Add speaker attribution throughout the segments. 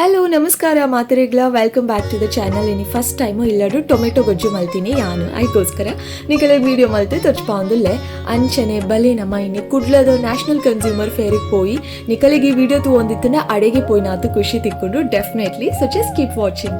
Speaker 1: Hello ನಮಸ್ಕಾರ ಮಾತೆರೆಗ್ಲ, welcome back to the channel. ಇನಿ first time ಇಲ್ಲಡು tomato ಗೊಜ್ಜು ಮಲ್ತೀನಿ ಯಾನು, ಐಕೋಸ್ಕರ ನಿಕಲೆ ವೀಡಿಯೋ ಮಲ್ತೆ ತೊಚ್ಪಾಂದುಲ್ಲೆ. ಅಂಚನೆ ಬಲೆ ನಮ್ಮ ಇನಿ ಕುಡ್ಲದ ನ್ಯಾಷನಲ್ ಕನ್ಸ್ಯೂಮರ್ ಫೇರಿಗೆ ಪೋಯಿ ನಿಕಲಿಗೆ ಈ ವಿಡಿಯೋ ತೂವೊಂದಿತ್ತಂಡ ಅಡೆಗೆ ಪೋಯಿನಾತು ಖುಷಿ ತಿಕ್ಕೊಂಡು definitely. So just keep watching.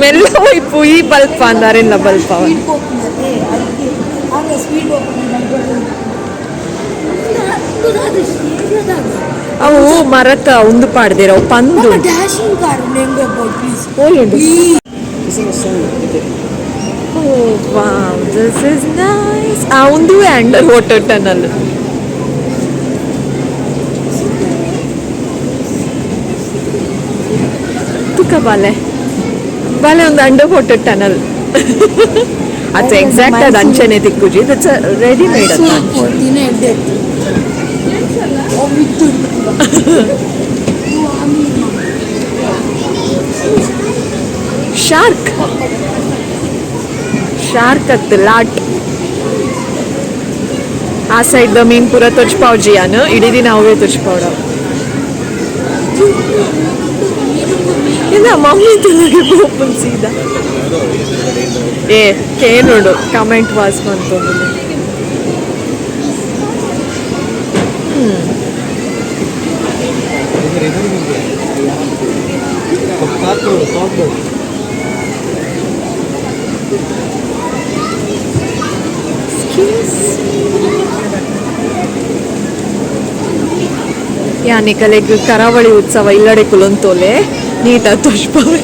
Speaker 2: ಮೆಲ್ಲ ಇಪ್ಪು ಈ ಬಲ್ಪ ಅಂದಾರೆಲ್ಲ ಬಲ್ಪ. ಅವು ಮರತ ಒಂದು ಪಾಡ್ದಿರ ಅವು ಪಂದು.
Speaker 3: Dashing car please.
Speaker 2: ಓಲುಂಡು. Oh wow, this is nice. ಆ ಒಂದುವೇ ಅಂಡರ್ ವಾಟರ್ ಟನಲ್. ತುಕ ಬಾಲೆ ಬಾಲೆ ಒಂದು ಅಂಡರ್ ವಾಟರ್ ಟನಲ್ ಅದು ಎಕ್ಸಾಕ್ಟ್ ಅದು ಅಂಚನೆ ತಿಕ್ಕುಜಿ, that's readymade ಅತ್ತ.
Speaker 3: ದಿನ ಎಡ್ಡೆ ಇತ್ತು.
Speaker 2: ಶಾರ್ಕ್, ಶಾರ್ಕ್ ಅತ್ತು ಲಾಟ್. ಆ ಸೈಡ್ the ಮೀನ್ ಪೂರ ತೊಚ್ಪಾವ್ ಜಿಯಾನು, ಇಡೀ ದಿನ ಅವೇ ತೊಚ್ಪಾವ್ಡ. ಇಲ್ಲ ಮಮ್ಮಿ ತುಲಗೆ ಓಪನ್ ಸೀದಾ. ಏ ಕೇನೋಡು ಕಮೆಂಟ್ ವಾಸ್ ಮಂತೊಂದು. ಯಾ ನಿಕಲೆಗ್ ಕರಾವಳಿ ಉತ್ಸವ ಇಲ್ಲಡೆ ಕುಲೊಂತೋಲೆ ನೀಟ ತೋಜ್ಪಾವೆ.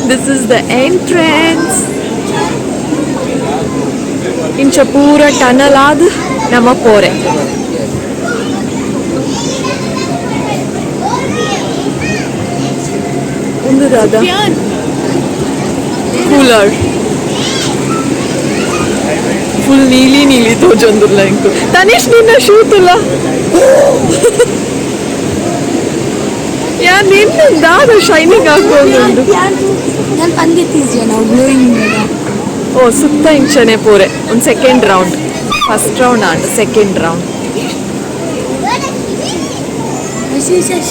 Speaker 2: This is the entrance. ಇಂಚ ಪೂರ ಟನಲ್ ಆದ್ ನಮ್ಮ ಪೋರೆ. ಒಂದು ದಾದ ಕೂಲರ್ ಫುಲ್ ನೀಲಿ ನೀಲಿ ತೋಜೊಂದುಲ್ಲ ಇಂಕು. ತನಿಷ್, ನಿನ್ನ ಶೂ ತುಲ್ಲ. ಯಾ ನಿನ್ನ ದಾದ ಶೈನಿಂಗ್ ಹಾಕೊಂಡುಂಡು.
Speaker 3: ನಾನು ಪಂದಿತ್ತೀಜ ನಾವು ಗ್ಲೋಯಿಂಗ್.
Speaker 2: ಓ ಸುತ್ತ ಇಂಚನೆ ಪೂರೆ. ಒಂದು second round, first round and second round.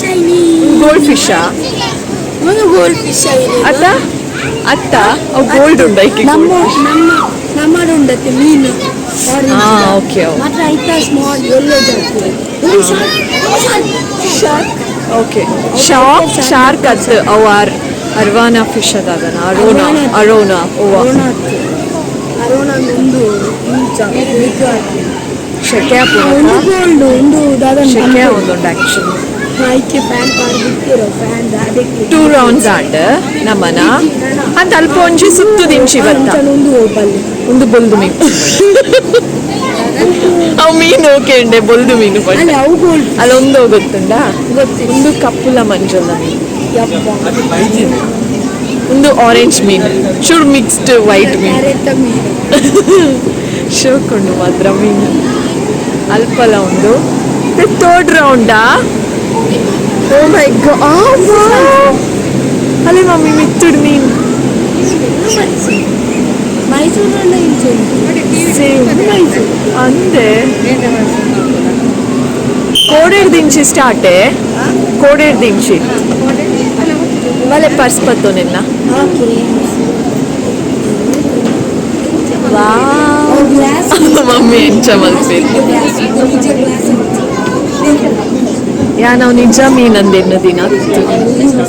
Speaker 3: Shiny.
Speaker 2: Gold ಫಿಶಾ?
Speaker 3: ಒಂದು ಗೋಲ್ಡ್ ಫಿಶ್.
Speaker 2: ಅತ್ತ ಅತ್ತ ಅವು ಗೋಲ್ಡ್ ಉಂಡು ಐಕೆ.
Speaker 3: ನಮ್ಮ ನಮ್ಮ ನಮ್ಮಡು ಉಂಡತ್ತೆ ಮೀನು.
Speaker 2: ಹಾ, okay, okay.
Speaker 3: ಮಾತ್ರ ಐತಾ ಸ್ಮಾಲ್ ಯೆಲ್ಲೋ ಜಾತಿ.
Speaker 2: ಶಾರ್ಕ್, ಓಕೆ, ಶಾರ್ಕ್ ಶಾರ್ಕ್ ಅತ್ ಅವು ಆರ್ ಅರ್ವಾನಾ ಫಿಶ್ ಅದಾದನ, ಅರೋನಾ ಅರೋನಾ ಓ.
Speaker 3: ಅರೋಣ ಒಂದು ಇಂಚ ಬಿಗ್.
Speaker 2: ಶೆಕೆ.
Speaker 3: ಒಂದು ಗೋಲ್ಡ್ ಒಂದು ದಾದ.
Speaker 2: ಶೆಕೆ ಒಂದುಂಡು ಆಕ್ಚುಲಿ.
Speaker 3: ಐಕೆ ಫ್ಯಾನ್ ಪಾರ್ ಬಿಟ್ಟಿರೋ ಫ್ಯಾನ್ ಅದಕ್ಕೆ.
Speaker 2: ಟೂ ರೌಂಡ್ಸ್ ಆಂಡ್ ನಮ್ಮನ ಅಂತ ಅಲ್ಪ ಒಂಜಿ ಸುತ್ತು ದಿಂಚಿ ಬತ್ತ.
Speaker 3: ಒಂದು ಬಲ್ಲೆ.
Speaker 2: ಒಂದು ಬೊಲ್ದು ಮೀನು, ಅವು ಮೀನು ಓಕೆ ಉಂಡೆ ಬೊಲ್ದು ಮೀನು ಪಂಡ.
Speaker 3: ಅಲ್ಲ, ಅವು ಗೋಲ್ಡ್.
Speaker 2: ಅಲ್ಲೊಂದು ಗೊತ್ತುಂಡಾ?
Speaker 3: ಗೊತ್ತಿಲ್ಲ.
Speaker 2: ಒಂದು ಕಪ್ಪುಲ ಮಂಜುಲ್ಲ ಮೀನು.
Speaker 3: ಯಪ್ಪ.
Speaker 2: ಒಂದು ಆರೆಂಜ್ ಮೀನು, ಚೂರು ಮಿಕ್ಸ್ಡ್ ವೈಟ್ ಮೀನು.
Speaker 3: ಕ್ಯಾರೆಟ್ ಮೀನು.
Speaker 2: ಶೋಕೊಂಡು ಮಾತ್ರ ಮೀನು ಅಲ್ಪಲ. ಒಂದು ಥರ್ಡ್ ರೌಂಡಾ? ಓ ಮೈ ಗಾಡ್, ಅಲ್ಲಿ ಮಮ್ಮಿ ಮಿತ್ತುಡ್ ಮೀನು.
Speaker 3: ಮೈಸೂರಲ್ಲ ಇಂಚೆ. ಮೈಸೂರು.
Speaker 2: ಅಂದೆ ಕೋಡೇರ್ ದಿಂಚಿ ಸ್ಟಾರ್ಟೆ, ಕೋಡೇರ್ ದಿಂಚಿ ಬಲೆ ಪರ್ಸ್ ಪತ್ತೋ ನಿನ್ನ.
Speaker 3: ಓಕೆ.
Speaker 2: ವಾವ್.
Speaker 3: ಗ್ಲಾಸ್.
Speaker 2: ಮಮ್ಮಿ ಎಂಚ ಮಲ್ಪೇರು.
Speaker 3: ಗ್ಲಾಸ್, ನಿಜ ಗ್ಲಾಸ್.
Speaker 2: ಯಾ ನಾವು ನಿಜ ಮೀನಂದೆನ್ನ ದಿನ.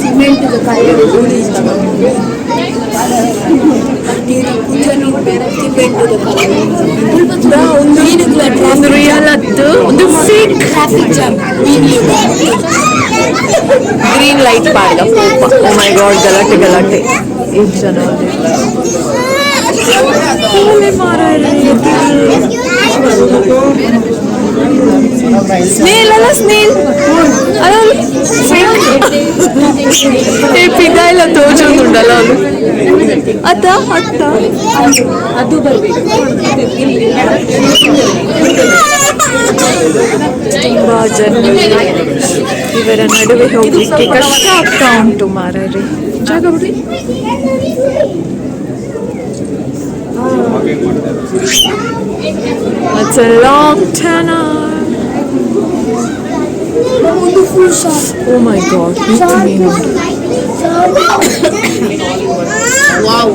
Speaker 3: ಸಿಮೆಂಟ್
Speaker 2: ಒಂದು ರಿಯಲ್ ಅತ್ತು, ಒಂದು fake.
Speaker 3: Traffic jam.
Speaker 2: Green light ಪಾಡ್ದ. ಓ ಮೈ ಗಾಡ್, ಗಲಾಟೆ ಗಲಾಟೆ. ಎಷ್ಟು ಜನ ಸ್ನೇಲ್ ಅಲ್ಲ, ಸ್ನೇಲ್ ಅಲ್ಲ. ಏ ಪಿದ ಇಲ್ಲ ತೋಜೊಂದುಂಡಲ್ಲ ಅವಳು ಅತ್ತ ಅತ್ತ.
Speaker 1: ಅದು ಬರಬೇಕು.
Speaker 2: ತುಂಬಾ ಜನ, ಇವರ ನಡುವೆ ಹೋಗ್ಲಿಕ್ಕೆ ಕಷ್ಟ ಆಗ್ತಾ ಉಂಟು ಮಾರ್ರೆ, ಜಾಗ ಬಿಡಿ. It's a long tunnel. Oh my God.
Speaker 3: Wow.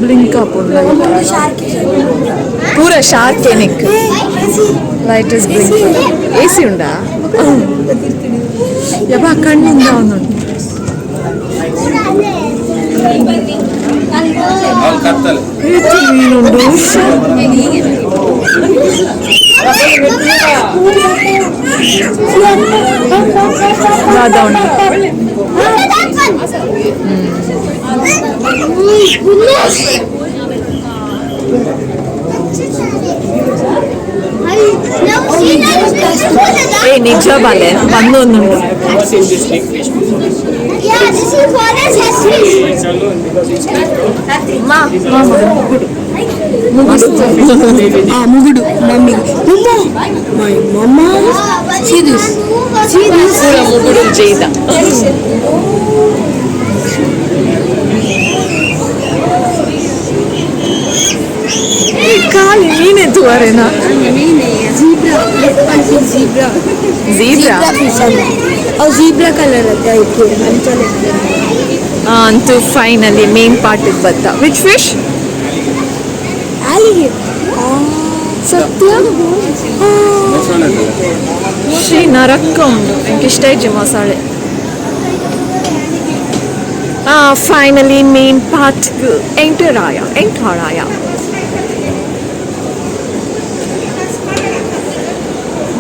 Speaker 2: Blink ಆಪುಂಡು ಪೂರ ಶಾರ್ಕ್ ಏನಿಕ್ ಲೈಟ್ is blink AC ಉಂಡಾ ಯಬ್ಬ ಕಣ್ಣಿಂದ ಒಂದು. ಮೀನುಂಡು. ದಾದ ಉಂಡು? ಏ ನಿಜ ಬಾಲೆ ಬಂದೊಂದುಂಡು.
Speaker 4: Yeah, this is what is fish.
Speaker 3: ಮುಗುಡು mummy my mamma, see this, see this.
Speaker 2: ಪೂರ ಮುಗುಡು ಜೈದ. ಖಾಲಿ ಮೀನೆ ತೂವರೇನಾ?
Speaker 3: ಜೀಬ್ರಾ. ಜೀಬ್ರಾ.
Speaker 2: ಜೀಬ್ರಾ.
Speaker 3: ಫಿಶ್ ಅಲ್ಲ ಅವು, ಜೀಬ್ರಾ ಕಲರ್ ಅತ್ತ ಇತ್ತು ಅಂಚನೆ.
Speaker 2: ಅಂತೂ ಫೈನಲಿ ಮೇನ್ ಪಾರ್ಟ್ ಬತ್ತ. Which fish?
Speaker 3: ಅಲ್ಲಿಗೆ.
Speaker 2: ಸತ್ಯ ಶ್ರೀ ನರಕ್ಕ ಉಂಡು. ಎಂಕ್ ಇಷ್ಟ ಇಜ್ಜಿ ಮಸಾಲೆ. ಫೈನಲಿ ಮೇನ್ ಪಾರ್ಟ್ ಎಂಟರ್ ಆಯ, ಎಂಟರ್ ಆಯ.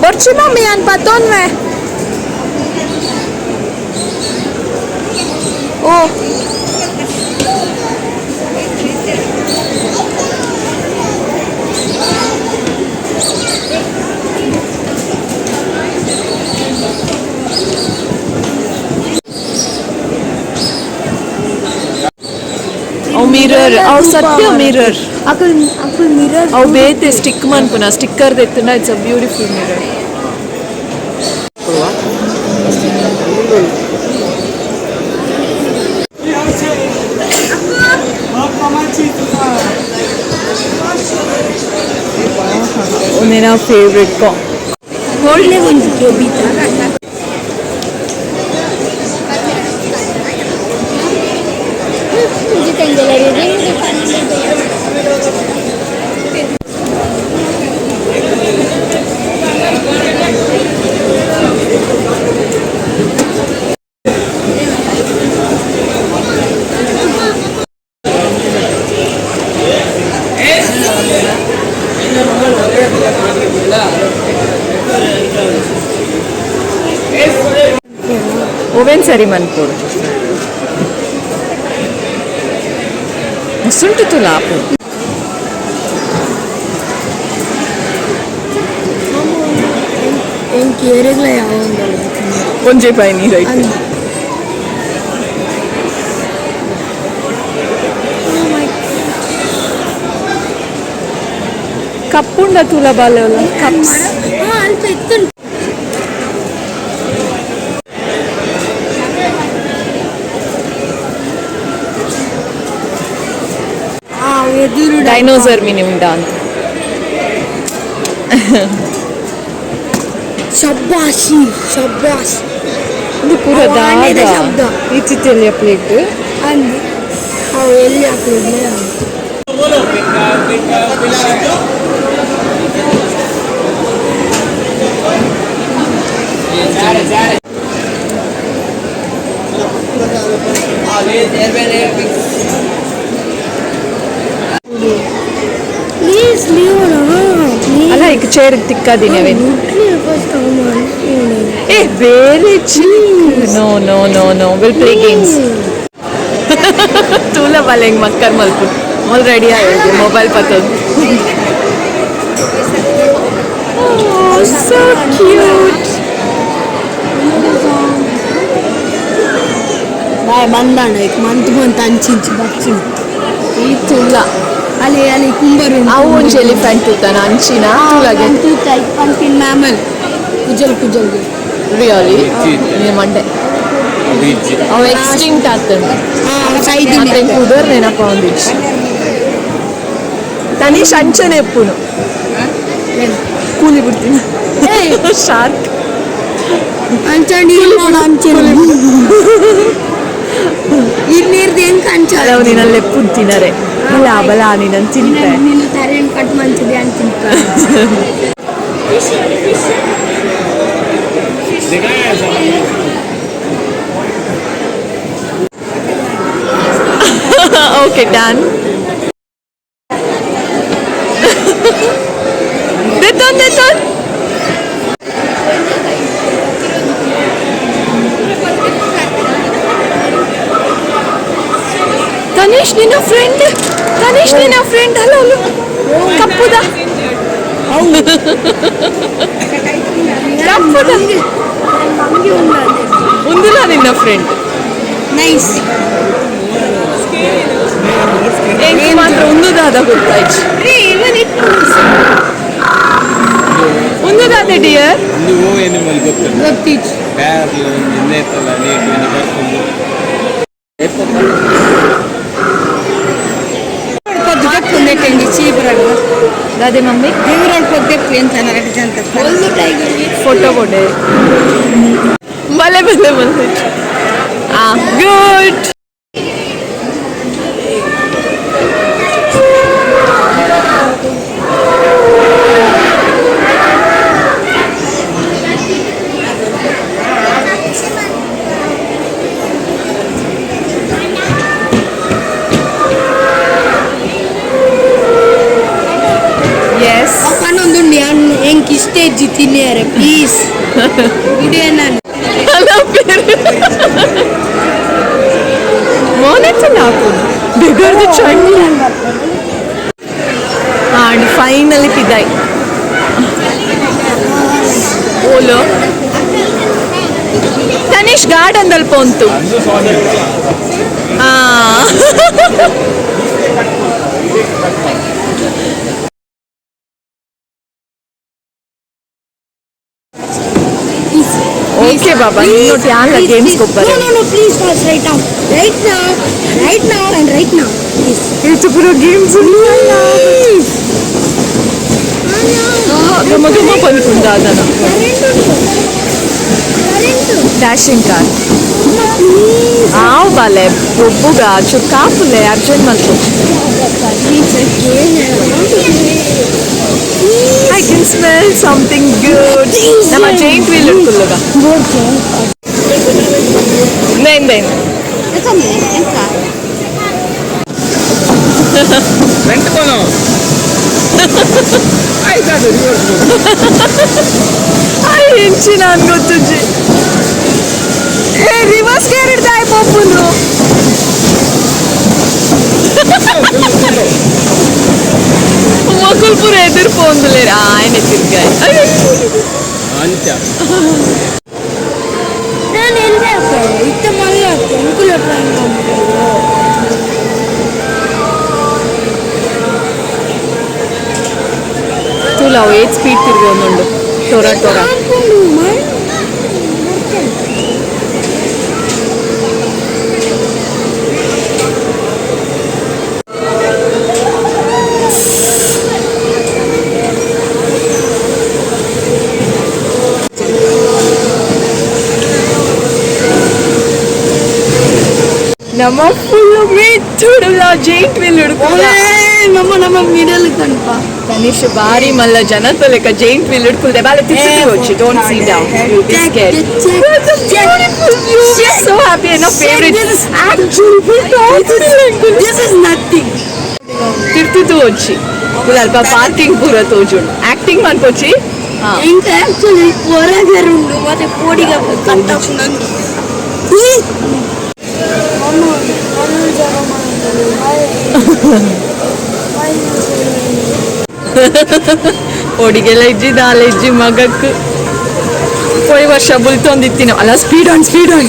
Speaker 2: ಬೊರ್ಚಿ ಮಮ್ಮಿ ಅನ್ ಪತ್ತೊನ್ವೆ. ಓ ಅವು ಮಿರರ್, ಅವು ಸತ್ಯ ಮಿರರ್.
Speaker 3: ಅಕುಲ್ ಅಕುಲ್ ಮಿರರ್.
Speaker 2: ಅವು ಬೇತೆ ಸ್ಟಿಕ್ ಮನ್ಪುನ ಸ್ಟಿಕ್ಕರ್ ದೆತ್ತುಂಡ. It's a beautiful mirror. मेरा फेवरेट कॉ
Speaker 3: ಒಳ್ಳೆ ಒಂದು ಕೆಬಿತ.
Speaker 2: ಓವೆನ್ ಸರಿ ಮನ್ಪೋಡು ಮಸುಂಟು ತುಲಾಪು.
Speaker 3: ಎಂಕ್ ಏರೆಗ್ಲ ಯಾವ ಒಂದಲ್ಲ.
Speaker 2: ಒಂಜೆ ಪೈ ನೀರು.
Speaker 3: ಅಂದ್.
Speaker 2: ಕಪ್ಪುಂಡ ತೂಲ ಬಾಲೆ ಕಪ್ಸ್.
Speaker 3: ಹಾ, ಅಲ್ಪ ಎತ್ತುಂಟು. ಆ ಎದುರು
Speaker 2: ಡೈನೋಸರ್ ಮಿನಿ ಉಂಡಾ ಅಂತ.
Speaker 3: ಶಬ್ಬಾಶಿ ಶಬ್ಬಾಶ್.
Speaker 2: ಇದು ಪೂರ
Speaker 3: ಅವು ಆನೆದ
Speaker 2: ದಾದ?
Speaker 3: ಶಬ್ದ.
Speaker 2: ಇತ್ತಿತ್ತೆಲ್ಲಿಯ ಪ್ಲೇಟ್.
Speaker 3: ಅಂದು ಅವು ಎಲ್ಲಿ ಹಾಕ್ಲಿಲ್ಲ. Please leave.
Speaker 2: ಅಲ್ಲ ಈಗ ಚೇರ್ ತಿಕ್ಕದಿನಿ ಅವೇನು.
Speaker 3: ಫಸ್ಟ್.
Speaker 2: ಏ ಬೇರೆ ಚಿಕ್. No, no, no, no, we'll play games. ತೂಲ ಬಾಲೆ ಹೆಂಗ್ ಮಕ್ಕರ್ ಮಲ್ಪು ಮೊಲ್ ರೆಡಿ ಆಯೋದು ಮೊಬೈಲ್ ಪತ್ತೋದು. So cute.
Speaker 3: ಬಾಯ್ ಬಂದಾಣ ಈಗ ಮಂತ್ ಮಂತ್ ಅಂಚಿಂಚಿ ಬಚ್ಚಿನ.
Speaker 2: ಈ ತುಲ.
Speaker 3: ಅಲ್ಲಿ ಅಲ್ಲಿ ಕುಂಬರು.
Speaker 2: ಅವು ಒಂಜಿ ಎಲಿಫೆಂಟ್ ತೂತಾನ ಅಂಚಿನ ತೂಲಾಗೆ.
Speaker 3: ತೂತ ಪಂಪಿನ್ ಮ್ಯಾಮಲ್ ಕುಜಲ್ ಕುಜಲ್.
Speaker 2: ರಿಯಲಿ ಮಂಡೆ ಅವು ಎಕ್ಸ್ಟಿಂಕ್ಟ್ ಆಗ್ತದೆ.
Speaker 3: ಸೈಡ್.
Speaker 2: ಕುದರ್ ನೆನಪ ಒಂದಿಚ್ಚಿ ತನೀಶ್ ಅಂಚನೆ ಎಪ್ಪುನು ಕೂಲಿ ಬಿಡ್ತೀನಿ. Shark.
Speaker 3: ಅಂಚಂಡಿ ಅಂಚೆ ಇರ್ನೀರ್ದು ಹೆಂಗ್ ಕಂಚ.
Speaker 2: ಅಲ್ಲ, ನೀನಲ್ಲಿ ಎಪ್ಪು ತಿನ್ನರೆ ಬಲ ಬಲ ನೀನು ತಿಂತೆ.
Speaker 3: ನೀನು ತರೇನು ಕಟ್ ಮಂಚಿದೆ ಅಂತಿಂತ.
Speaker 2: Okay, done. ದೆತ್ತೊನ್ ದೆತ್ತೊನ್. ತನಿಷ್ ನಿನ್ನ ಫ್ರೆಂಡ್, ತನಿಷ್ ನಿನ್ನ ಫ್ರೆಂಡ್. ಅಲ್ಲ ಅಲ್ಲ, ಕಪ್ಪುದ ಕಪ್ಪುದ. ಉಂದಿಲ್ಲ ನಿನ್ನ ಫ್ರೆಂಡ್.
Speaker 3: ನೈಸ್.
Speaker 2: ಎಂಕ್ ಮಾತ್ರ ಉಂದುದಾದ ಗೊತ್ತಾಯ್ತು. ಉಂದುದಾದ ಡಿಯರ್.
Speaker 5: ಒಂದು ಓ ಎನಿಮಲ್ ಗೊತ್ತಿಲ್ಲ.
Speaker 3: ಗೊತ್ತಿತ್ತು.
Speaker 5: ಬ್ಯಾರ್ಲು ಒಂದು ಇನ್ನೇತಲ್ಲ ನೀರು ಒಂದು ಬರ್ಕೊಂಡು.
Speaker 2: ದಾದೆ ಮಮ್ಮಿ?
Speaker 3: ಒಂದು ಟೈಗರ್.
Speaker 2: ಫೋಟೋ ಕೊಡೆ. ಬಲೆ ಬಲೆ ಬಲೆ. ಆ ಗುಡ್. ಎಸ್.
Speaker 3: ಪನ್ನೊಂದುಂಡಿ ಎಂಕ್ ಇಷ್ಟ ಇಜ್ಜಿ ತಿನ್ನಿಯರೆ, ಪ್ಲೀಸ್ ಇಡೇ ನಾನು.
Speaker 2: ಹಲೋ, ಮೋನೆತ್ತ ನಾಕು ಬಿಗರ್ದು ಚಟ್ನಿ. ಅಂಡ್ ಫೈನಲಿ ಪಿದಾಯ್ ಓಲೋ ತನಿಷ್ ಗಾರ್ಡನ್ ದಲ್ಪ ಉಂಟು. ಹಾ. ಓಕೆ ಬಾಬಾ, ನಿನ್ನೊಟ್ಟು ಯಾಲ್ಲ ಗೇಮ್ಸ್ ಗೊಬ್ಬರ.
Speaker 4: No, no, no, please, boss, right now. Right now, right now, and right now. Please.
Speaker 2: ಇದು ಪೂರ ಗೇಮ್ಸ್ ಘಮ ಘಮ ಪನ್ಪುಂಡು ಅದನ. Dashing car. ಆವ್ ಬಾಲೆ ಬೊಬ್ಬುಗ ಚೂರು ಕಾಪುಲೆ ಅರ್ಜೆಂಟ್ ಮಲ್ಪು. I can smell something good. ನಮ್ಮ ಜೈಂಟ್ ವೀಲ್ ಉಂಟುಲ್ಲಗ. ಇಂದ ಇಂದ.
Speaker 5: ಫ್ರಂಟ್ ಕೋನು ಆಯ್ತು, ಅದು ರಿವರ್ಸ್.
Speaker 2: I ಎಂಚಿನ ಗೊತ್ತುಜ್ಜಿ. ಏ, ರಿವರ್ಸ್ ಗೇರ್ ಹಿಡ್ದಾಯ್ ಪೋಪುಂದು. ಮೊಕುಲ್ ಪೂರ ಎದುರು ಪೋಂದುಲೇರ್ ಆಯ್ನೆ ತಿರ್ಗಾಯ್.
Speaker 5: ಅಂಚ.
Speaker 4: ನಾನು ಎಲ್ಲೇ ಇತ್ತ ಮಲ್ಲ ಅಂಕುಲ.
Speaker 2: ತೂಲ ಅವು ಏತ್ ಸ್ಪೀಡ್ ತಿರ್ಗೊಂದುಂಡು ಟೊರ ಟೊರ. ನಮ್ಮ ಫುಲ್ ಮೆತ್ತುಡುಲ ಜೈಂಟ್ ವೀಲ್ ಹುಡುಕುಲ.
Speaker 3: ನಮ್ಮ ನಮ್ಮ ಮಿಡಲ್ ಕಣಪ.
Speaker 2: ತನಿಷ್ ಬಾರಿ ಮಲ್ಲ ಜನ ತಲೆಕ ಜೈಂಟ್ ವೀಲ್ ಹಿಡ್ಕುಲ್ದೆ ಬಾಲೆ ತಿರ್ಸಿ Hochi. Don't see down, you be scared. Beautiful view. We are so happy. And our favorite actually.
Speaker 3: This is nothing.
Speaker 2: ತಿರ್ತಿದ್ದು వచ్చి ಅಲ್ಪ ಪಾರ್ಕಿಂಗ್ ಪೂರ ತೋಜುಂಡು ಆಕ್ಟಿಂಗ್ ಮನ್ಪೊಚ್ಚಿ.
Speaker 3: ಇಂಕ ಆಕ್ಚುಲಿ ಹೊರಗರ ಉಂಡು ಮತ್ತೆ ಪೋಡಿಗ ಕಟ್ಟ.
Speaker 2: ಒಡಿಗೆಲ್ಲ ಇಜ್ಜಿ ದಾಲ ಇಜ್ಜಿ ಮಗಕ್. ಪೋಯಿ ವರ್ಷ ಬುಲ್ತೊಂದಿತ್ತಿನ ಅಲ್ಲ. Speed on, speed on.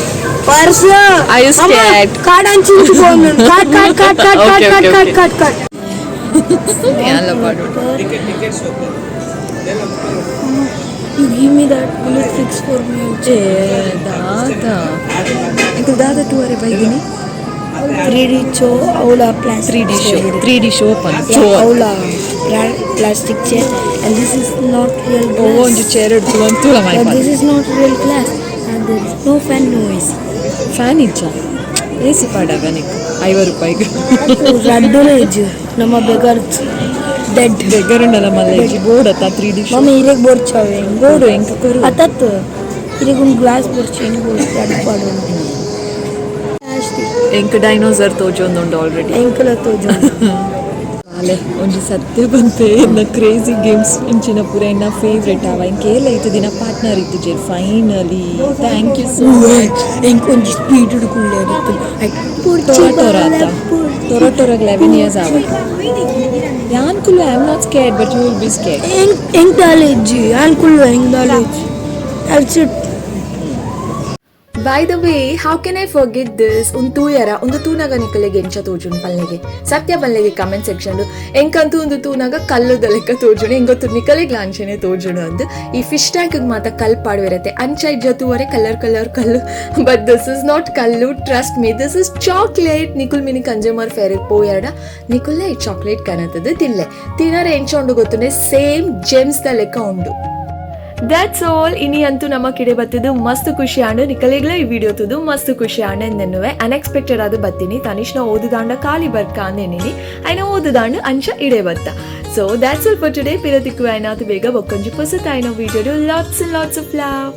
Speaker 3: Purse.
Speaker 2: Are you scared?
Speaker 3: Card ಅಂಚಿಂಚುಕೊಂಡು cut cut cut cut.
Speaker 2: Okay,
Speaker 3: cut
Speaker 2: okay,
Speaker 3: cut
Speaker 2: okay.
Speaker 3: Cut cut.
Speaker 2: ಎಲ್ಲ ಪಾಡು.
Speaker 3: You give me that, will it fix for me also?
Speaker 2: ದಾದ ಅಂಕಲ್ ದಾದ ಟೂವರೆ ಬೈದಿನಿ.
Speaker 3: 3D show, ಅವಳ ಪ್ಲಾಸ್.
Speaker 2: 3D show, 3D show ಪನ್ show.
Speaker 3: ಅವಳ. Plastic chair, and this is not real
Speaker 2: ಒವ್ವ ಒಂಜಿ
Speaker 3: glass.
Speaker 2: Chair ತೂಲ.
Speaker 3: But this is not real glass, and there is no fan, no AC.
Speaker 2: Fan ಇಜ್ಜ? A C ಪಾಡಗ ನಿಕ್ 50 ರೂಪಾಯಿಗೆ.
Speaker 3: ರಡ್ಡುನ ಇಜ್ಜು ನಮ್ಮ ಬೆಗರ್ dead.
Speaker 2: ಬೆಗರುಂಡಲ ಮಲ್ಲ ಇಜ್ಜಿ board ಅತ್ತ 3D.
Speaker 3: ಮಮ್ಮ ಇರೆಗ್ ಬೋರ್ಚಾವೆ.
Speaker 2: ಬೋರ್ಡು ಎಂಕ್ ಕೊರು.
Speaker 3: ಅತ್ತತ್ತು ಇರೆಗ್ ಒಂದು ಗ್ಲಾಸ್ ಬೋರ್ಚು ಹೆಂಗ್ ಬೋರ್ಚು ಅಡ್ಡು ಪಾಡು.
Speaker 2: ಎಂಕ್ ಡೈನೋಸರ್ ತೋಜೊಂದುಂಡು ಆಲ್ರೆಡಿ.
Speaker 3: ಎಂಕಲ ತೋಜು.
Speaker 2: ಬಾಲೆ ಒಂಜಿ ಸತ್ಯ ಬಂತೆ ಎನ್ನ ಕ್ರೇಜಿ ಗೇಮ್ಸ್ ಇಂಚಿನ ಪೂರ ಎನ್ನ ಫೇವ್ರೆಟ್ ಅವ. ಎಂಕ್ ಏಲ ಇತ್ತು ದಿನ partner ಇತ್ತಿಜೆರ್. Finally, thank you so much.
Speaker 3: ಎಂಕ್ ಒಂಜಿ ಸ್ಪೀಡ್ ಕುಳ್ಳೆ.
Speaker 2: ಟೊರ ಟೊರ ಅತ್ತ ಟೊರ ಟೊರಗ್ 11 ಇಯರ್ಸ್ ಆವಡ್ ಯಾನ್ Kullu. I am not scared, but you will be scared.
Speaker 3: ಹೆಂಗ್ ಹೆಂಗ್ ದಾಲ ಇಜ್ಜಿ ಯಾನ್ ಕುಳ್ಳು ಹೆಂಗ್ ದಾಲ ಇಜ್ಜಿ I'll sit.
Speaker 1: By the way, how can I forget this? ಒಂದು ತೂಯರ ಒಂದು ತೂನಗ ನಿಕಲೆಗೆ ಎಂಚ ತೋಜುಂಡು ಪಲ್ಲೆಗೆ ಸತ್ಯ ಪಲ್ಲೆಗೆ ಕಮೆಂಟ್ ಸೆಕ್ಷನ್. ಎಂಕಂತೂ ಒಂದು ತೂನಗ ಕಲ್ಲುದ ಲೆಕ್ಕ ತೋಜುಂಡು. ಎಂಗೊತ್ತು ನಿಕಲೆಗ್ ಲಾಂಚನೆ ತೋಜುಂಡು ಅಂದ್. ಈ ಫಿಶ್ ಟ್ಯಾಂಕ್ ಮಾತ ಕಲ್ ಪಾಡುವಿರತ್ತೆ ಅಂಚ ಇಜ್ಜ ತೂವರೆ ಕಲರ್ ಕಲರ್ ಕಲ್ಲು. But this is not ಕಲ್ಲು, trust me, this is chocolate. ನಿಕುಲ್ mini consumer fair ಪೋಯರ್ಡ ನಿಕುಲ್ಲೆ ಈ ಚಾಕ್ಲೇಟ್ ಕನತದ ತಿನ್ಲೆ. ತಿನ್ನರೆ ಎಂಚ ಉಂಡು ಗೊತ್ತುಂಡೆ? ಸೇಮ್ ಜೆಮ್ಸ್ the ಲೆಕ್ಕ ಉಂಡು. That's all. ಇನಿ ಅಂತೂ ನಮ್ಮ ಕಿಡೆ ಬತ್ತಿದ್ದು ಮಸ್ತ್ ಖುಷಿ ಆಂಡು. ನಿಕಲೆಗ್ಲ ಈ ವಿಡಿಯೋ ತುದು ಮಸ್ತ್ ಖುಷಿ ಆಂಡ್ ಎಂದೆನ್ನುವೆ. ಅನ್ಎಕ್ಸ್ಪೆಕ್ಟೆಡ್ ಅದು ಬತ್ತೀನಿ. ತನಿಷ್ನ ಓದುದಾಂಡ ಖಾಲಿ ಬರ್ಕ ಅಂದೆನ್ನಿನಿ. ಐನ ಓದುದಾಂಡು ಅಂಚ ಇಡೆ ಬತ್ತ. So that's all for today. ಪಿರತಿಕ್ಕು ಐನಾತು ಬೇಗ ಬೊಕ್ಕೊಂಜಿ ಪೊಸತಾಯಿನ video. Lots and lots of love.